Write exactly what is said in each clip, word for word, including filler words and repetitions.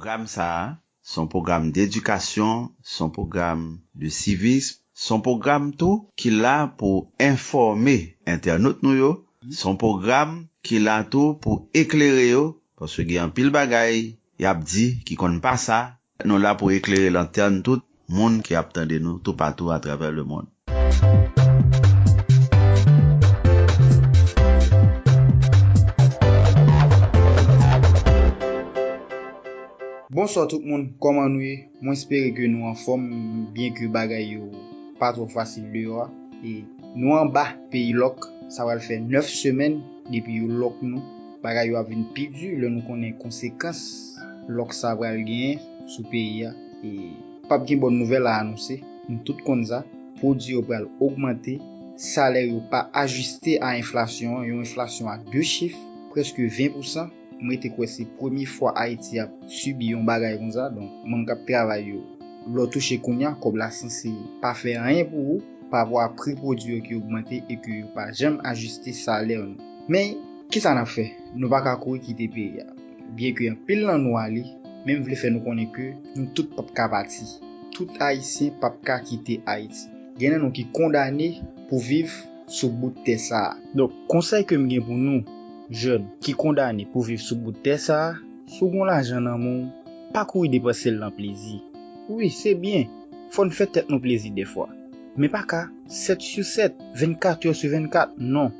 Pwogram sa a, se yon pwogram dedikasyon, se yon pwogram de sivism, se yon pwogram tou ki la pou enfòme entènot nou yo, se yon pwogram ki la tou pou eklere yo, paske gen anpil bagay y ap di ki konn pa sa. Nou la pou eklere lantèn tout moun ki ap tande nou toupatou atravè lemonn. Bonswa tout moun, kòman nou ye? Mwen espere ke nou anfòm, byenke bagay yo pa twò fasil deyò a. E nou anba peyi lòk, sa pral fè nèf semèn depi yo lòk nou. Bagay yo ap vin pi di lè nou konnen konsekans lòk sa pral genyen sou peyi a. E p ap gen bòn nouvèl a anonse, nou tout konn sa. Pwodui yo pral ogmante, salè yo pa ajiste a enflasyon an, yon enflasyon a de chif, prèske ven pousan. M rete kwè se premye fwa Ayiti ap sibi yon bagay konsa. Donk, moun k ap travay yo, lè w touche kounye a, kòb la sanse pa fè anyen pou ou parapò a pri pwodui yo ki ogmante e ke yo pa janm ajiste salè nou. Men, kisa n ap fè? Nou pa ka kouri kite peyi a. Byenke anpil nan nou ale, men m vle fè nou konnen ke nou tout p ap ka pati. Tout Ayisyen p ap ka kite Ayiti. Gen nan nou ki kondane pou viv sou bout tè sa a. Donk, konsèy ke m gen pou nou, jèn, ki kondane pou viv sou bout tè sa a, si w gen lajan nan men w, pa kouri depanse l nan plezi. Wi, se byen, fò n fè tèt nou plezi dèfwa. Men pa ka sèt sou sèt, vennkat è sou vennkat, non.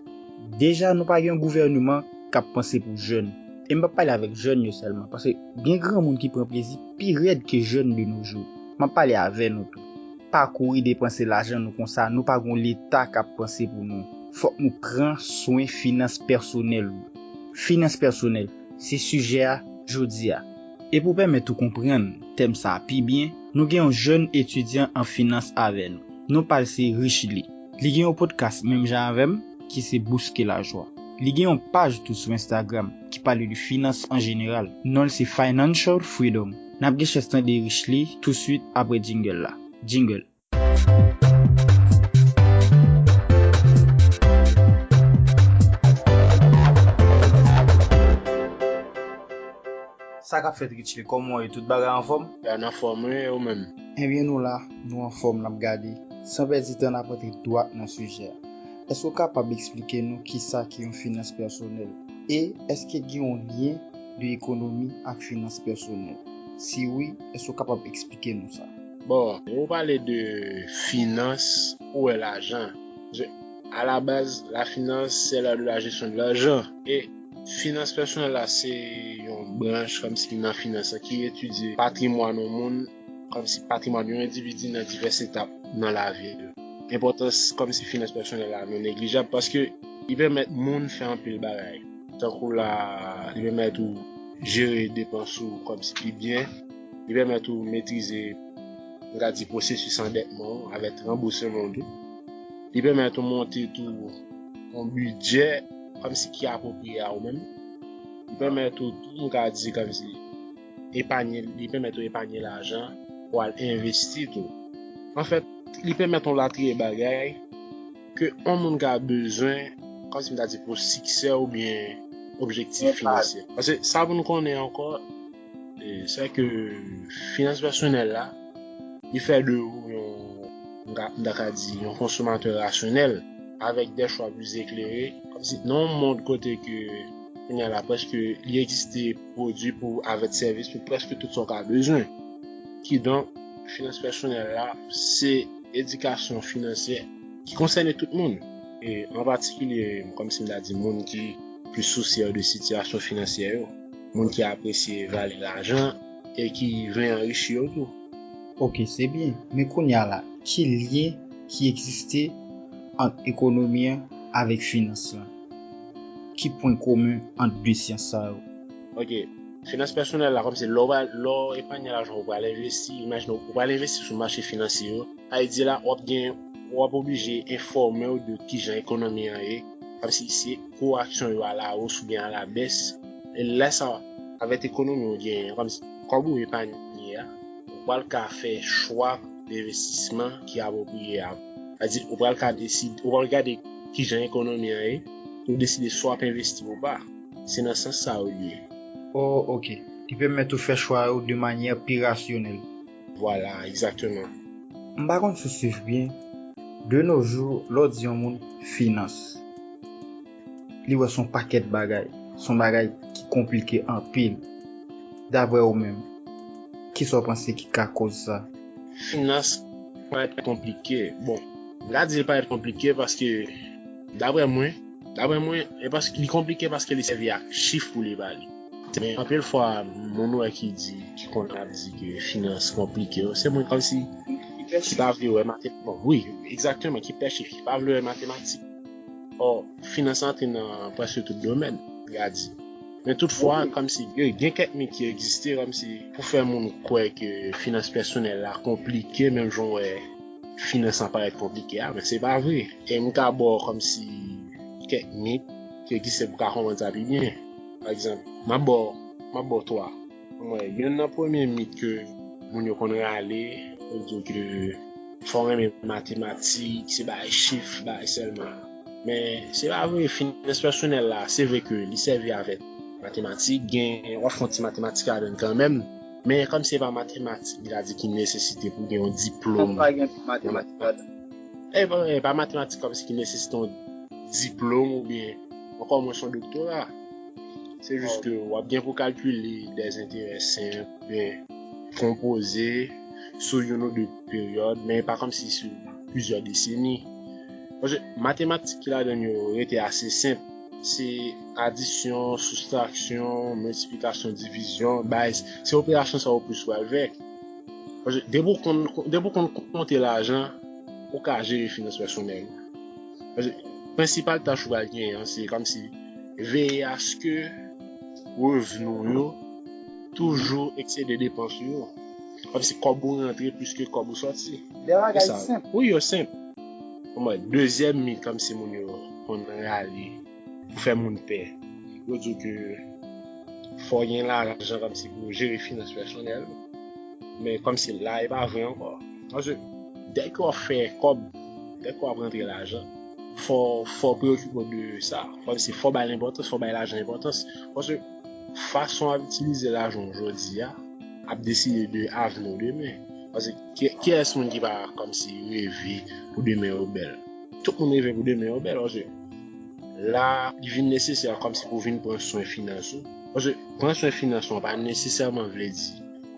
Deja nou pa gen yon gouvèneman k ap panse pou jèn. E m p ap pale avèk jèn yo sèlman, paske gen granmoun ki pran plezi pi rèd ke jèn de nos jours. M ap pale avè nou tou. Pa kouri depanse lajan nou konsa, nou pa gen yon Leta k ap panse pou nou. Fòk nou pran swen finans pèsonèl nou. Finans pèsonèl, se sijè a jodi a. E pou pèmèt ou konprann tèm sa a pi byen, nou gen yon jèn etidyan an finans avè nou. Non pa l se Richely. Li gen yon podcast menm jan avè m, ki se Bouske Lajwa. Li gen yon paj tou sou Instagram ki pale de finans an jeneral. Non l se Financial Freedom. N ap gen chans tande Richely touswit apre jingle la. Jingle. Sa k ap fèt, Richely? Kòman w ye? Tout bagay anfòm? Bagay anfòm, wi, e ou menm? Ebyen, nou la, nou anfòm, n ap gade. San pèdi tan, n ap rantre dwat nan sijè a. Èske w kapab eksplike nou kisa ki yon finans pèsonèl? E èske gen yon lyen de ekonomi ak finans pèsonèl? Si wi, èske w kapab eksplike nou sa? Bon, lè w pale de finans, ou wè lajan. Alabaz, la finans, c'est l'art de la gestion de l'argent. E finans pèsonèl la, se yon branch kòmsi nan finans lan ki etidye patrimwàn yon moun, kòmsi patrimwàn yon endividi nan divès etap nan lavi l. Enpòtans kòmsi finans pèsonèl la non neglijab, paske li pèmèt moun fè anpil bagay. Tankou la, li pèmèt ou jere depans ou kòmsi pi byen, li pèmèt ou metrize, m ka di, pwosesis andètman w avèk ranbousman w tou. Li pèmèt ou monte tou yon bidjè kòmsi ki apwopriye a ou menm. Li pèmèt ou tou, m ka di, kòmsi epanye, li pèmèt ou epanye lajan pou al envesti tou. Anfèt, li pèmèt yon latriye bagay ke yon moun ka bezwen, kòmsi m ta di, pou siksè oubyen objektif finansye. Paske sa pou nou konnen ankò, e, se ke finans pèsonèl la, li fè de ou yon, m ka, m ta ka di, yon konsomatè rasyonèl, avèk de chwa plis eklere, kòmsi nan yon mond kote ke kounye a la, prèske li egziste pwodui pou avèk sèvis pou prèske tout sa w ka bezwen. Kidonk, finans pèsonèl la, se edikasyon finansyè ki konsène tout moun. E an patikilye, kòmsi m ta di, moun ki plis sousye de sitiyasyon finansyè yo, moun ki apresye valè lajan e ki vle anrichi yo tou. Oke, se byen. Men kounye a la, ki lyen ki egziste ant ekonomi an avèk finans lan? Ki pwen komen ant de syans sa yo? Oke. Finans pèsonèl la, kòmsi lè w pral, lè w epanye lajan w pral envesti, imajine w pral envesti sou mache finansye yo, sa vle di la, w ap gen, w ap oblije enfòme w de kijan ekonomi an ye, kòmsi se kou aksyon yo a la wos oubyen a la bès. E lè sa, avèk ekonomi w genyen, kòmsi kòb ou epanye a, ou pral ka fè chwa envestisman ki apwopriye a. Sa vle di, ou pral ka deside, ou pral gade kijan ekonomi an ye, pou w deside swa w ap envesti ou pa. Se nan sans sa yo li ye. Oh, oke. Li pèmèt ou fè chwa yo de manyè pi rasyonèl. Vwala, egzakteman. M pa konn si w swiv byen. De nos jours, lè w di yon moun finans, li wè se yon pakèt bagay. Se yon bagay ki konplike anpil. Daprè ou menm, kisa w panse ki ka koz sa? Finans parèt konplike. Bon, m ka di l parèt konplike paske, daprè mwen, daprè mwen, e paske li konplike paske li sèvi ak chif pou li pale. Men anpil fwa, moun ou wè ki di, ki konn ap di ke finans konplike yo, se moun kòmsi ki pa vle wè matematik. Bon, wi, egzakteman, ki pè chif, ki pa vle wè matematik. Ò, finans antre nan prèske tout domèn, m ka di. Men toutfwa, kòmsi gen, gen kèk mit ki egziste, kòmsi pou fè moun kwè ke finans pèsonèl la konplike, menm jan w wè finans lan parèt konplike a, men se pa vre. E m ka ba w kòmsi kèk mit ki egziste pou w ka konprann sa pi byen. Pa egzanp, m ap ba w, m ap ba w twa. Mwen, youn nan premye mit ke moun yo konn rale, yo di w ke fò w renmen matematik, se bagay chif, bagay sèlman. Men se pa vre, finans pèsonèl la, se vre ke li sèvi avèk matematik, gen, w ap fè yon ti matematik ladan l kanmenm, men kòm se pa matematik, li ta di ki nesesite pou gen yon diplòm. Pa gen matematik ladan. E pa, e pa matematik kòmsi ki nesesite yon diplòm oubyen ankò mwens yon doktora. Se jis ke w ap gen pou kalkile dèzenterè senp, oubyen konpoze sou youn ou de peryòd, men pa kòmsi sou plizyè deseni. Paske matematik ki ladan l yo rete ase senp. Se adisyon, soustraksyon, miltiplikasyon, divizyon, bay, se operasyon sa yo plis pral fè. Paske depi w konn, depi w konn konte lajan, ou ka jere finans pèsonèl ou. Paske prensipal tach ou pral genyen an, se kòmsi veye aske revni w yo toujou eksede depans ou yo. Kòmsi kòb ou rantre plis ke kòb ou sòti. De bagay senp. Wi, yo senp. Kòman, dezyèm mi, kòmsi moun yo konn rale pou fè moun pè. Yo di w ke fò w gen lajan kòmsi pou jere finans pèsonèl. Men kòmsi la, e pa vre ankò. Paske dèke w ap fè kòb, dèke w ap rantre lajan, fò, fò w preyokipe w de sa. Kòmsi fò w bay l enpòtans, fò w bay lajan enpòtans. Paske fason w ap itilize lajan w jodi a ap deside de avni w demen. Paske ki, kiyès moun ki pa kòmsi reve pou demen yo bèl? Tout moun reve pou demen yo bèl, paske la, li vin nesesè kòmsi pou vin pran swen finans ou. Paske pran swen finans ou an pa nesesèman vle di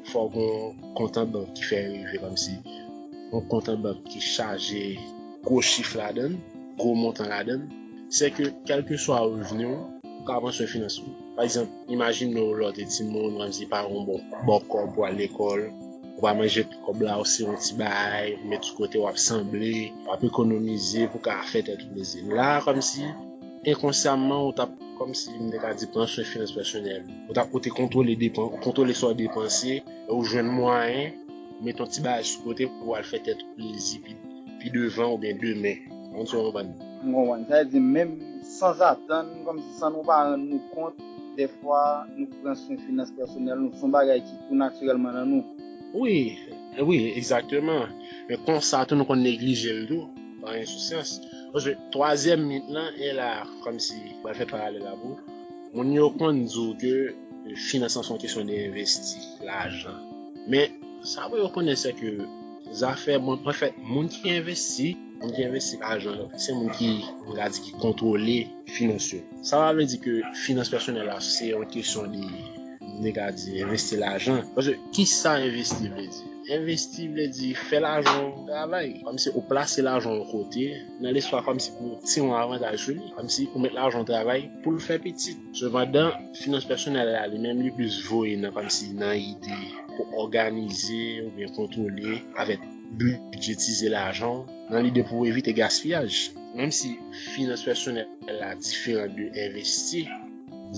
fò w gen yon kont an bank ki fè reve, kòmsi yon kont an bank ki chaje gwo chif ladan l, gwo montan ladan l. Se ke kèlkeswa revni w, ou ka pran swen finans ou. Pa egzanp, imajine w lè w te timoun, kòmsi paran w ba w kòb pou al lekòl, ou pa manje tout kòb la, ou se yon ti bagay, ou met sou kote, w ap sanble, w ap ekonomize pou ka fè tèt ou plezi. La, kòmsi, enkonsyaman, ou t ap, kòmsi, m te ka di, pran swen finans pèsonèl. Ou t ap, ou te kontwole depan, ou kontwole sa w depanse, e ou jwenn mwayen, ou met yon ti bagay sou kote pou w al fè tèt ou plezi pi, pi devan oubyen demen. Ou konprann? M konprann. Sa vle di, menm sanzatann, kòmsi san nou pa rann nou kont, dèfwa, nou pran swen finans pèsonèl nou, se yon bagay ki tou natirèlman nan nou. Wi, wi, egzakteman. Men konsa tou, nou konn neglije l tou, pa ensousans. Paske twazyèm mit lan, e la, kòmsi, m pral fè paralèl la pou ou. Moun yo konn di w ke finans lan se yon kesyon de envesti lajan. Men, sa pou yo konnen, se ke zafè, moun, anfèt, moun ki envesti, moun ki envesti lajan, se moun ki, m ka di, ki kontwole finans yo. Sa pa vle di ke finans pèsonèl la, se yon kesyon de, m te ka di, envesti lajan. Paske, kisa envesti vle di? Envesti vle di fè lajan w travay. Kòmsi ou plase lajan w yon kote, nan lespwa kòmsi pou w tire yon avantaj sou li. Kòmsi ou met lajan w travay pou l fè pitit. Sepandan, finans pèsonèl la, li menm, li plis voye nan, kòmsi nan ide pou òganize oubyen kontwole avèk bidjetize lajan w nan lide pou w evite gaspiyaj. Menm si finans pèsonèl la diferan de envesti,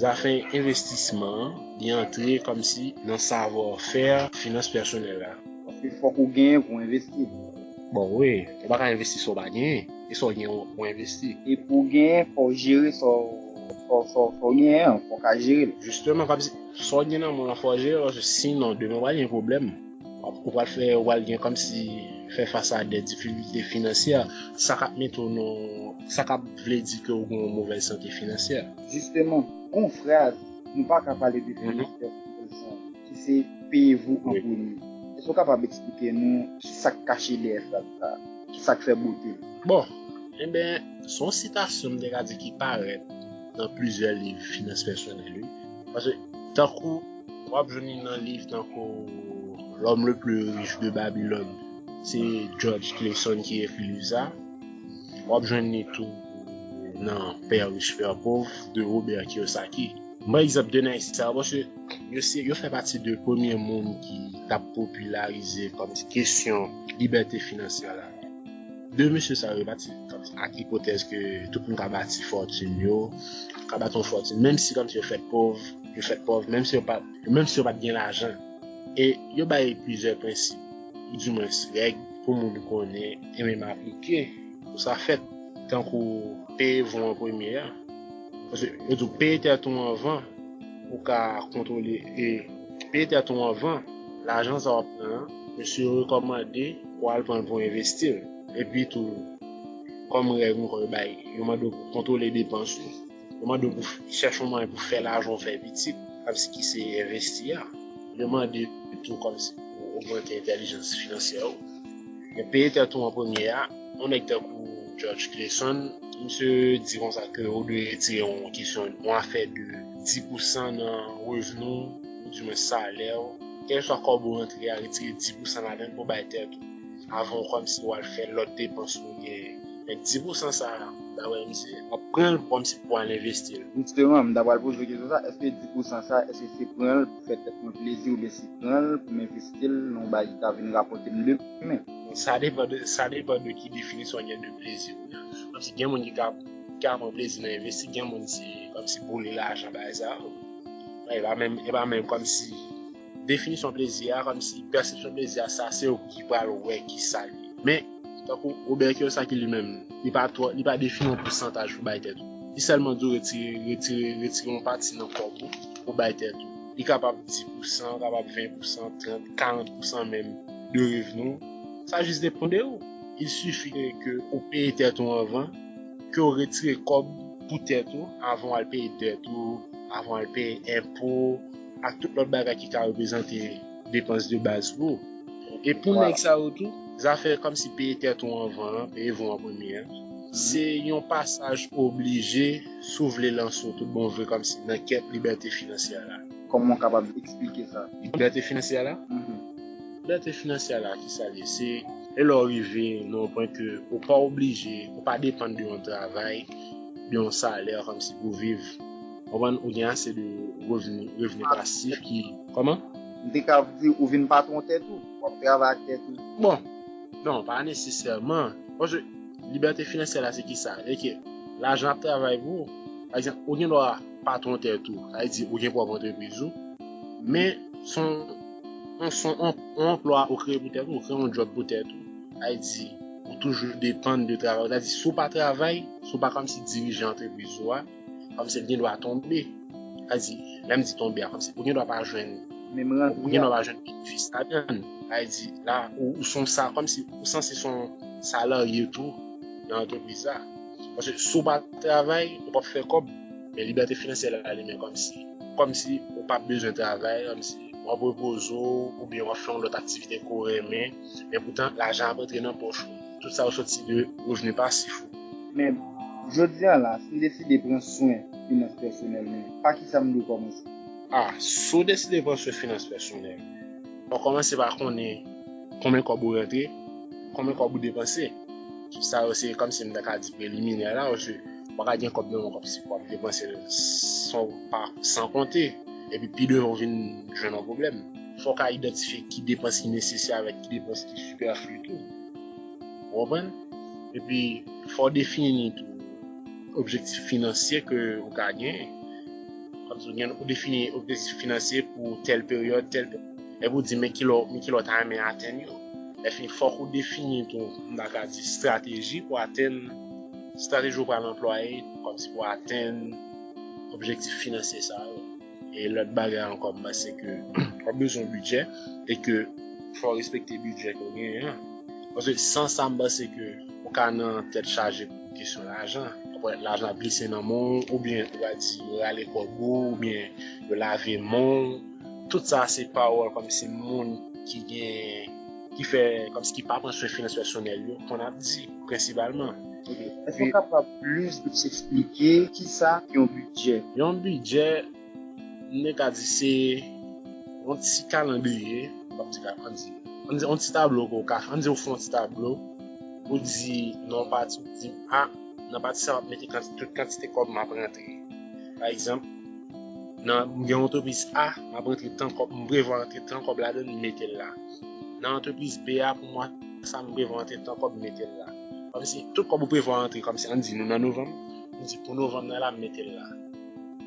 zafè envestisman an, li antre kòmsi nan savwa fè finans pèsonèl la. Paske fòk ou genyen pou w envesti. Bon, wi, ou pa ka envesti sa w pa genyen. E sa w genyen, ou envesti. E pou w genyen, fò w jere sa w, sa w, sa w, sa w genyen an, fò w ka jere l. Jisteman, kòmsi sa w gen nan men w lan, fò w jere l, paske sinon, demen, w pral gen pwoblèm. Ou pral fè, ou pral gen kòmsi fè fas a de difikilte finansyè. Sa k ap mete w nan, sa k ap vle di ke w gen yon movèz sante finansyè. Jisteman, gon fraz, nou pa ka pale de finans pèsonèl san se payez-vous en premier. Èske w kapab eksplike nou ki sa k kache dèyè fraz sa a? Ki sa k fè bote l? Bon, enben, se yon sitasyon m te ka di ki parèt nan plizyè liv finans pèsonèl, wi. Paske, tankou, w ap jwenn li nan liv tankou L'homme le plus riche de Babylone, se George Clason ki ekri liv sa. W ap jwenn li tou nan Père riche, Père pauvre de Robert Kiyosaki. M pran egzanp de nèg sa yo paske yo se yo fè pati de premye moun ki t ap popilarize kòm kesyon libète finansyè la. De mesye sa yo pati kòm ak ipotèz ke tout moun ka bati fòtin yo, ka bati yon fòtin, menm si kòm si yo fèt pòv, yo fèt pòv, menm si yo pa menm si yo pa t gen lajan. E yo bay plizyè prensip, oudimwens règ, pou moun konnen e menm aplike pou sa fèt, tankou peye vou an premye a. Paske yo di w peye tèt ou anvan pou w ka kontwole e peye tèt ou anvan, lajan sa w ap pran an, mesye yo rekòmande pou w al pran l pou w envesti l. Epi tou, kòm règ ankò yo bay, yo mande w pou w kontwole depans ou. Yo mande w pou chèche yon mwayen pou fè lajan w fè pitit, kòmsi ki se envesti a. Yo mande tou kòmsi pou ogmante entèlijans finansyè ou. Men peye tèt ou an premye a, yon nèg tankou George Clason, misye di konsa ke ou dwe retire yon kesyon, yon afè de dis pousan nan revni w, oudimwens salè w. Kèlkeswa kòb ou rantre a, retire dis pousan ladan l pou bay tèt ou. Avan w kòmsi w al fè lòt depans ou genyen. Men dis pousan sa a, dapre misye, w ap pran l kòmsi pou al envesti l. Jisteman, m ta pral poze w kesyon sa, èske dis pousan sa, èske se pran l pou fè tèt mwen plezi oubyen se pran l pou m envesti l nan yon bagay ki ka vin rapòte m demen? Sa depann de, sa depann de ki definisyon w gen de plezi ou nan. Kòmsi gen moun ki ka, ki ka pran plezi nan envesti, gen moun se kòmsi boule lajan bagay sa yo. E pa menm, e pa menm kòmsi definisyon plezi a, kòmsi pèsepsyon plezi a, sa se ou ki pral wè ki sa l ye. Men, tankou Robert Kiyosaki li menm, li pa twò, li pa defini yon pousantaj pou bay tèt ou. Li sèlman di w retire, retire, retire yon pati nan kòb ou pou bay tèt ou. Li kapab dis pousan, kapab ven pousan, trant, karant pousan menm de revni w. Sa jis depann de ou. Il suffit ke, ke ou peye tèt ou anvan, ke w retire kòb pou tèt ou, avan w al peye dèt ou, avan w al peye enpo, ak tout lòt bagay ki ka reprezante depans de baz pou ou. E pou nèg sa yo tou, zafè kòmsi peye tèt ou anvan an, peye vou an premye an, se yon pasaj oblije si w vle lanse w tout bon vre kòmsi nan kèt libète finansyè la. Kòman w kapab eksplike sa? Libète finansyè la? Libète finansyè la, ki sa l ye? Se e lè w rive nan yon pwen ke ou pa oblije, ou pa depann de yon travay, de yon salè kòmsi pou viv. Konprann? Ou gen ase de revni, revni pasif ki, kòman? M te ka di ou vin patwon tèt ou, w ap travay ak tèt ou. Bon, non, pa nesesèman. Paske libète finansyè la se ki sa? Se ke lajan ap travay pou ou. Pa egzanp, ou gen dwa patwon tèt ou, sa vle di ou gen pwòp antrepriz ou, men se yon, se yon, yon anplwa ou kreye pou tèt ou, ou kreye yon djòb pou tèt ou. Sa vle di ou toujou depann de travay ou. Sa vle di si w pa travay, si w pa kòmsi dirije antrepriz ou a, kòmsi l gen dwa tonbe. Sa vle di, lè m di tonbe a, kòmsi ou gen dwa pa jwenn, ou gen dwa pa jwenn benefis ladan l. Sa vle di, la, ou, ou se yon sa, kòmsi ou sanse se yon salarye tou nan antrepriz la. Paske si w pa travay, ou p ap fè kòb. Men libète finansyè la li menm kòmsi, kòmsi ou p ap bezwen travay, kòmsi w ap repoze w, oubyen w ap fè yon lòt aktivite ke w renmen, men poutan lajan ap antre nan pòch ou. Tout sa yo soti de revni pasif ou. Men, jodi a la, si m deside pran swen finans pèsonèl mwen, pa kisa m dwe kòmanse? A, si w deside pran swen finans pèsonèl, w ap kòmanse pa konnen konbyen kòb ou rantre, konbyen kòb ou depanse. Sa yo se kòmsi m ta ka di preliminè la, paske w pa ka gen kòb nan men w kòmsi w ap depanse l san, pa, san konte. Epi pi devan w vin jwenn yon pwoblèm. Fò w ka idantifye ki depans ki nesesè avèk ki depans ki sipèfli tou. Ou konprann? Epi, fò w defini tou objektif finansye ke ou ka genyen. Kòmsi ou gen, ou defini objektif finansye pou tèl peryòd, tèl peryòd. Epi ou di, men kilè, men kilè w ta renmen atenn yo. Lè fini, fòk ou defini tou, m ta ka di, estrateji pou atenn, estrateji ou pral anplwaye, kòmsi pou atenn objektif finansye sa yo. E lòt bagay ankò, m panse ke w ap bezwen yon bidjè e ke fò w respekte bidjè ke w genyen an. Paske san sa, m panse ke ou ka nan tèt chaje pou kesyon lajan. Apre, lajan ap glise nan men w, oubyen ou va di yo rale kòb ou, oubyen yo lave men w. Tout sa se pawòl kòmsi moun ki gen, ki fè, kòmsi ki pa pran swen finans pèsonèl yo, konn ap di, prensipalman. Èske w kapab plis eksplike kisa yon bidjè? Yon bidjè, m te ka di se yon ti kalandriye, m p ap di ka, ann di, ann di yon ti tablo ke w ka, ann di w fè yon ti tablo, ou di nan yon pati, ou di, a, nan pati sa, m ap mete kanti-, tout kantite kòb m ap rantre. Pa egzanp, nan, m gen yon antrepriz A, m ap rantre tan kòb, m prevwa rantre tan kòb ladan l, m mete l la. Nan antrepriz B a, pou mwa sa, m prevwa rantre tan kòb, m mete l la. Kòmsi, tout kòb ou prevwa rantre, kòmsi, ann di, nou nan novanm, m di, pou novanm nan la, m mete l la.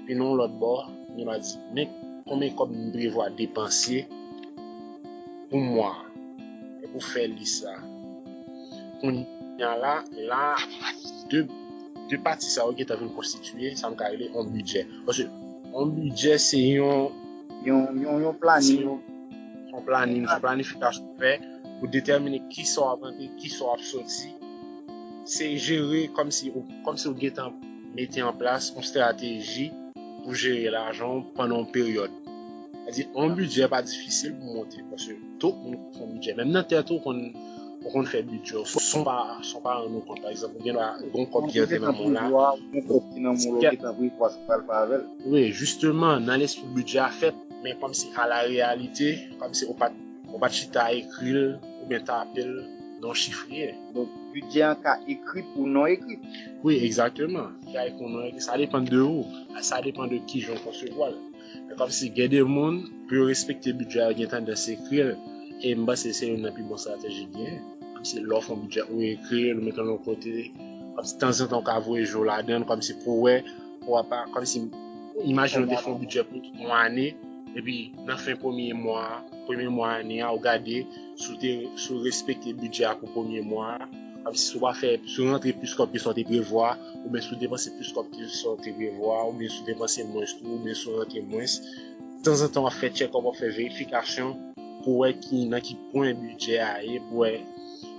Epi nan yon lòt bò, nou va di, men konbyen kòb m prevwa depanse pou mwa a, e pou fè lis la. Kounye a la, la, de, de pati sa yo gentan vin konstitiye, sa m ka rele yon bidjè. Paske yon bidjè, se yon, Yon, yon, yon planin. Yon planin, yon planifikasyon w fè pou detèmine kisa w ap rantre, kisa w ap soti. Se jere kòmsi ou, kòmsi ou gentan mete an plas yon estrateji pou jere lajan w pandan yon peryòd. Sètadi, yon bidjè pa difisil pou monte, paske tout moun fè yon bidjè. Menm nan tèt ou, ou konn, ou konn fè bidjè w san w pa, san w pa rann ou kont. Pa egzanp, ou gen dwa gen yon kòb ki rantre nan men w la. Yon kòb ki nan men w la, ou gentan prevwa sa w pral fè avè l. Wi, jisteman, nan lespri bidjè a fèt, men kòmsi a la reyalite, kòmsi ou pa t, ou pa t chita ekri l oubyen tape l nan yon chifriye. Donk, bidjè an ka ekri pou non ekri. Wi, egzakteman. Li ka ekri pou non ekri. Sa depann de ou. Sa depann de kijan w konsevwa l. Men kòmsi gen de moun, pou yo respekte bidjè a, yo gen tandans ekri l. E m panse se youn nan pi bon estrateji ki genyen. Kòmsi lè w fè yon bidjè, ou ekri l, ou mete l yon kote. Kòmsi tanzantan, ou ka voye je w ladan l, kòmsi pou w wè, pou w pa, kòmsi, imajine w te fè yon bidjè pou tout yon ane, epi nan fen premye mwa, premye mwa ane a, ou gade si w te, si w respekte bidjè a pou premye mwa a, kòmsi si w pa fè, si w rantre plis kòb ke sa w te prevwa, oubyen si w depanse plis kòb ke sa w te prevwa, oubyen si w depanse mwens tou, oubyen si w rantre mwens. Tanzantan, w ap fè tchèkòp, w ap fè verifikasyon pou wè ki, nan ki pwen bidjè a ye, pou wè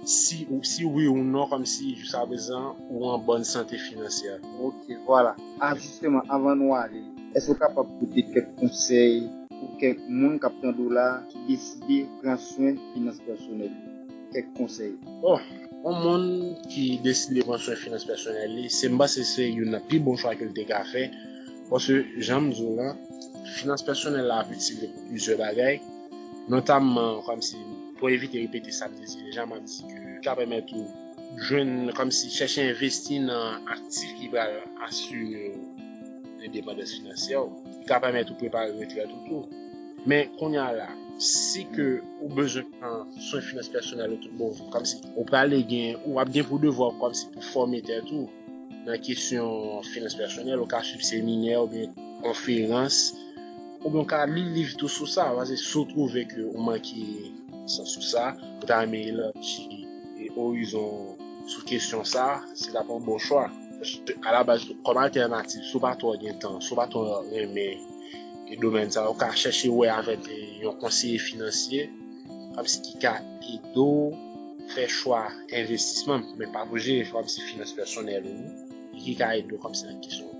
si, ou, si wi ou non, kòmsi jiskaprezan ou an bòn sante finansyè. Ok, vwala. A, jisteman, anvan nou ale, èske w kapab pote kèk konsèy pou kèk moun k ap tande w la ki deside pran swen finans pèsonèl yo? Kèk konsèy. Bon, yon moun ki deside pran swen finans pèsonèl li, se, m panse se youn nan pi bon chwa ke l te ka fè. Paske, jan m di w lan, finans pèsonèl la ap itil li pou plizyè bagay, notamman, kòmsi, pou evite repete sa m te di deja, m ap di ke li ka pèmèt ou jwenn, kòmsi, chèche envesti nan aktif ki pral asire w endepandans finansyè w. Li ka pèmèt ou prepare retrèt ou tou. Men kounye a la, si ke ou bezwen pran swen finans pèsonèl ou tout bon vre, kòmsi ou prale gen, ou ap gen pou devwa kòmsi pou fòme tèt ou nan kesyon finans pèsonèl, ou ka swiv seminè oubyen konferans, oubyen ou ka li liv tou sou sa, paske si w twouve ke ou manke san sou sa, ou ta renmen elanji e orizon w sou kesyon sa, se t ap yon bon chwa. Paske alabaz, kòm altènativ, si w pa twò gen tan, si w pa twò renmen e domèn sa, ou ka chèche wè avèk yon konseye finansye, kòmsi ki ka ede w fè chwa envestisman, men pa pou jere kòmsi finans pèsonèl ou, e ki ka ede w kòmsi nan kesyon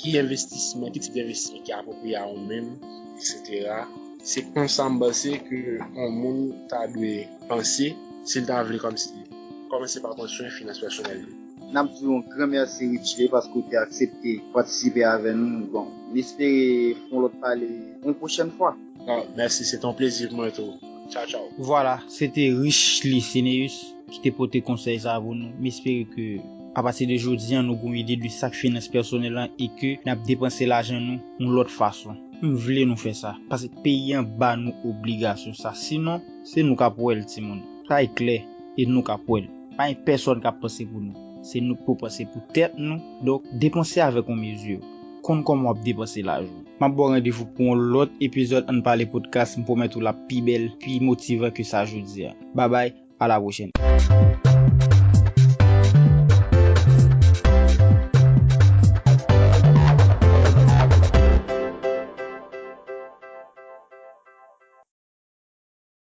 ki envestisman, ki tip envestisman ki apwopriye a ou menm, etsetera. Se konsa m panse ke yon moun ta dwe panse si l ta vle kòmsi kòmanse pa pran swen finans pèsonèl li. N ap di w yon gran mèsi, Richley, paske w te aksepte patisipe avè nou. Bon, m espere fè yon lòt pale yon pwochèn fwa. Ah, mèsi, se te yon plezi pou mwen tou. Tchaw, tchaw. Vwala, se te Richley Cinéus ki te pote konsèy sa a pou nou. M espere ke apati de jodi a, nou gen yon ide de sa k finans pèsonèl lan e ke n ap depanse lajan nou yon lòt fason. M vle nou fè sa, paske peyi an ba nou obligasyon sa. Sinon, se nou k ap wè l, timoun. Sa e klè, e nou k ap wè l. Pa gen pèsòn k ap panse pou nou. Se nou k pou panse pou tèt nou. Donk, depanse avèk yon mezi. Konn kòman w ap depanse lajan w. M ap ba w randevou pou yon lòt epizòd Ann Pale Podcast. M pwomèt ou l ap pi bèl, pi motivan ke sa jodi a. Babay, a la pwochèn.